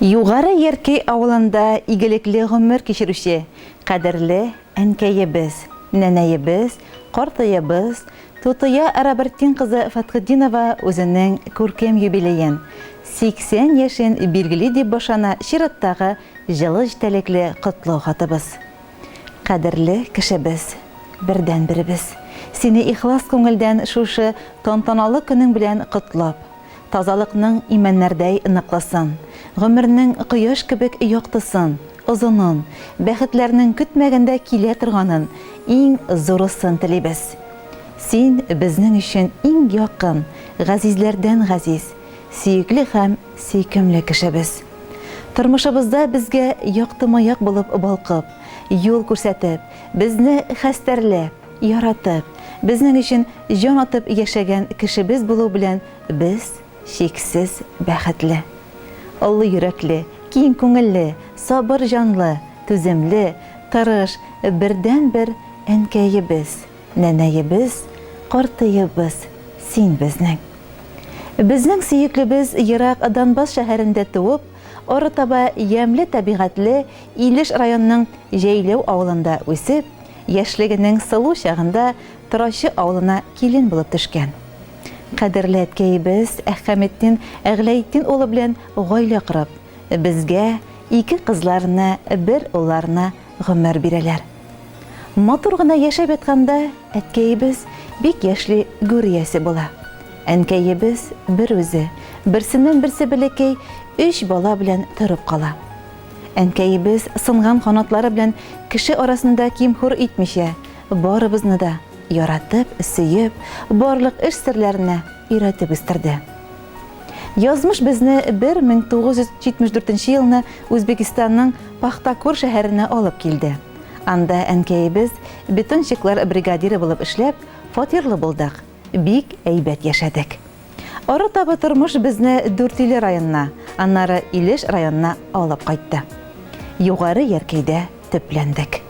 Югары Яркәй авылында игелекле гомер кичерүче кадерле әнкәебез, нәнәебез, картаебыз Тутыя Рабертдин кызы Фәтхетдинова үзенең күркәм юбилеен, 80 яшен билгели дип башлана чираттагы җылы эчтәлекле котлау хатыбыз. Кадерле кешебез, бердәнберебез, сине ихлас күңелдән шушы тантаналы көнең белән котлап, тазалыкның имәннәрдәй ныклысын, гомернең кояш кебек яктысын, озынын, бәхетләрнең көтмәгәндә килә торганын, иң зурысын телибез. Син безнең өчен иң якын, газизләрдән газиз, сөекле һәм сөйкемле кешебез. Тормышыбызда безгә якты маяк булып балкып, юл күрсәтеп, безне хәстәрләп, яратып, безнең өчен җан атып яшәгән кешебез булу белән без чиксез бәхетле. Олы йөрәкле, киң күңелле, сабыр җанлы, түземле, тырыш, бердәнбер әнкәебез, нәнәебез, картыебыз син безнең. Безнең сөеклебез ерак Донбасс шәһәрендә туып, арытаба ямьле табигатьле Илеш районының Җәйләү авылында үсеп, яшьлегенең сылу чагында Торачы авылына килен булып төшкән. Кадерле әткәебез Әхкәметдин Әгъләетдин улы белән гаилә корып, безгә, ике кызларына, бер улларына гомер бирәләр. Матур гына яшәп ятканда, әткәебез бик яшьли гүр иясе була. Әнкәебез бер үзе, берсеннән-берсе бәләкәй өч бала белән торып кала. Әнкәебез сынган канатлары белән кеше арасында ким-хур итмичә, барыбызны да яратып, сөеп, барлык эш серләренә өйрәтеп үстерде. Язмыш безне 1974 елны Үзбекистанның Пахтакор шәһәренә алып килде. Анда әнкәебез бетонщиклар бригадиры булып эшләп, фатирлы булдык, бик әйбәт яшәдек. Арытаба тормыш безне Дүртөйле районына, аннары Илеш районына алып кайтты. Югары Яркәйдә төпләндек.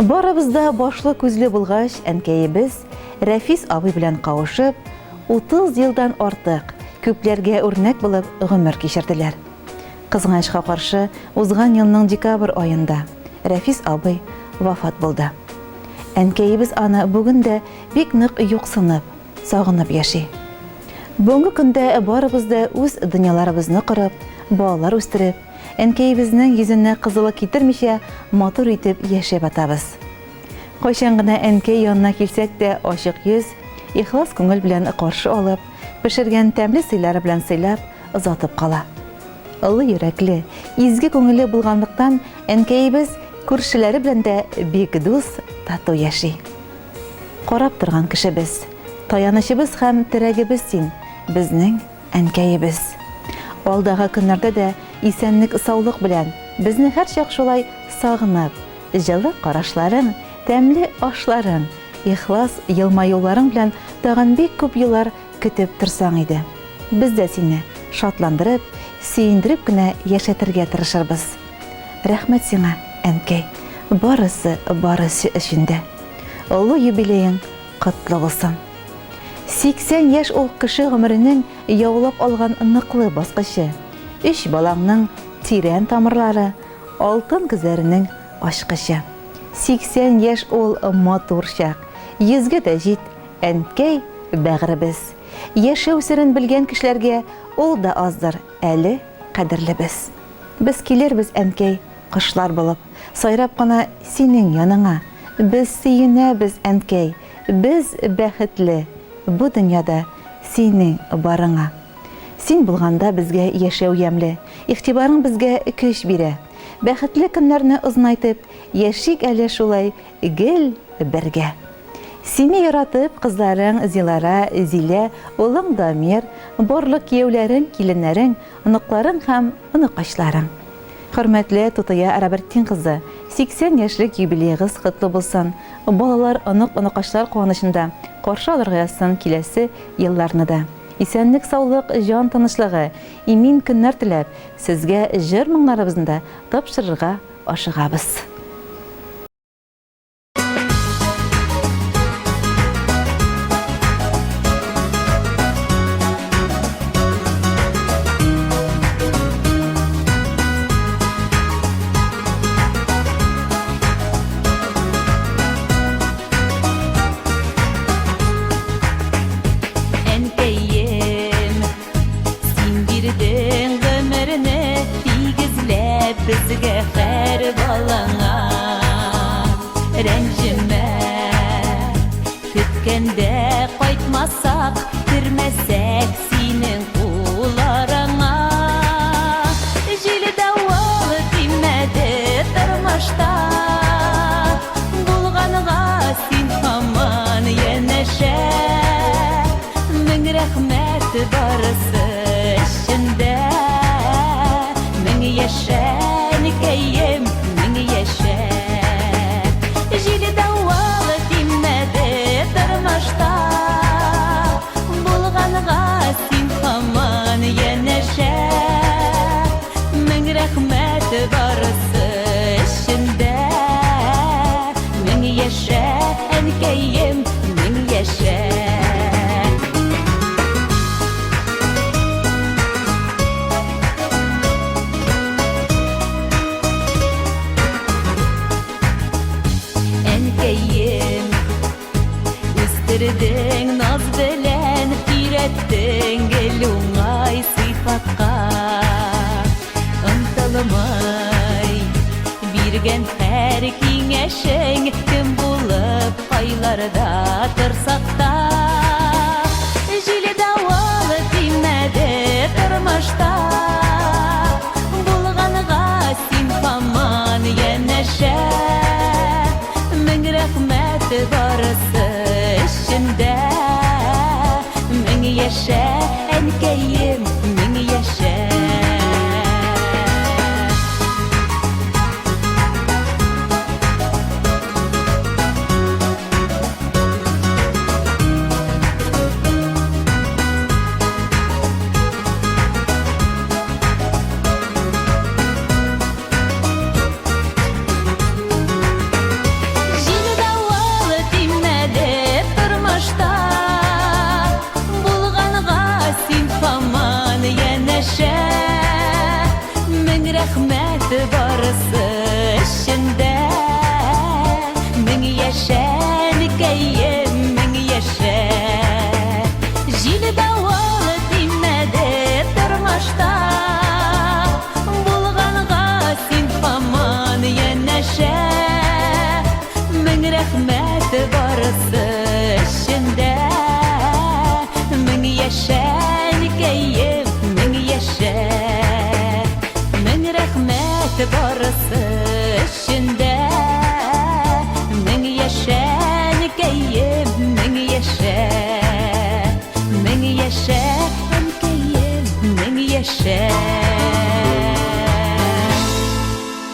Барыбыз да башлы-күзле булгач, әнкәебез Рәфис абый белән кавышып, 30 елдан артык күпләргә үрнәк булып гомер кичерделәр. Кызганычка каршы, узган елның декабрь аенда Рәфис абый вафат булды. Әнкәебез аны бүген дә бик нык юксынып, сагынып яши. Бүгенге көндә барыбыз да үз дөньяларыбызны корып, балалар үстереп, әнкәебезнең йөзенә кызыллык китермичә, матур итеп яшәп атабыз. Кайчан гына әнкәй янына килсәк тә ачык йөз, ихлас күңел белән каршы алып, пешергән тәмле сыйлары белән сыйлап, озатып кала. Олы йөрәкле, изге күңелле булганлыктан, әнкәебез күршеләре белән дә бик дус, тату яши. Карап торган кешебез, таянычыбыз һәм терәгебез син, безнең әнкәебез. Алдагы көннәрдә дә исәнлек-саулык белән, безне һәрчак шулай сагынып, Җылы карашларың, тәмле ашларың, ихлас елмаюларың белән тагын бик күп еллар көтеп торсаң иде. Без дә сине шатландырып, сөендереп кенә яшәтергә тырышырбыз. Рәхмәт сиңа, әнкәй, барысы, барысы өчен дә. Олы юбилеең котлы булсын! 80 яшь ул кеше гомеренең яулап алган ныклы баскычы, өч балаңның тирән тамырлары, Алтын көзләренең ачкычы. 80 яшь ул матур чак. Йөзгә дә җит, әнкәй, бәгыребез. Яшәү серен белгән кешеләргә ул да аздыр, әле кадерлебез. Без килербез, әнкәй, кошлар булып, сайрап кына синең яныңа. Без сөенәбез, әнкәй, без бәхетле бу дөньяда синең барыңа. Син булганда безгә яшәү ямьле, Игътибарың безгә көч бирә. Бәхетле көннәрне озынайтып, Яшик әле шулай гел бергә. Сине яратып, кызларың Зилара, Зилә, улың Дамир, барлык кияүләрең, киленнәрең, оныкларың һәм оныкачларың. Хөрмәтле Тутыя Рабертдин кызы, 80 яшьлек юбилеегыз котлы булсын! Балалар, онык-оныкачлар куанычында каршы алырга язсын киләсе елларны да. Исәнлек-саулык, җан тынычлыгы, имин көннәр теләп, сезгә җыр-моңнарыбызны да тапшырырга ашыгабыз. рәхмәт барысы өчен дә. Мең яшә, әнкәем, мең яшә. Җил давыл тимәде тормышта. Булганга син һаман янәшә. Мең рәхмәт барысы өчен дә. Мең яшә, әнкәем, мең яшә. Әнкәем, үстердең наз белән, өйрәттең гел уңай сыйфатка. Онытылмый биргән һәр киңәшең, кем булып кайларда торсак та. Җил давыл тимәде тормышта, булганга син һаман янәшә. Мең рәхмәт барысы өчен дә. Мең яшә, әнкәем, мең яшә. Җил давыл тимәде тормышта, булганга син һаман янәшә. Мең рәхмәт барысы өчен дә. Мең яшә, әнкәем, мең яшә. Җил давыл тимәде тормышта.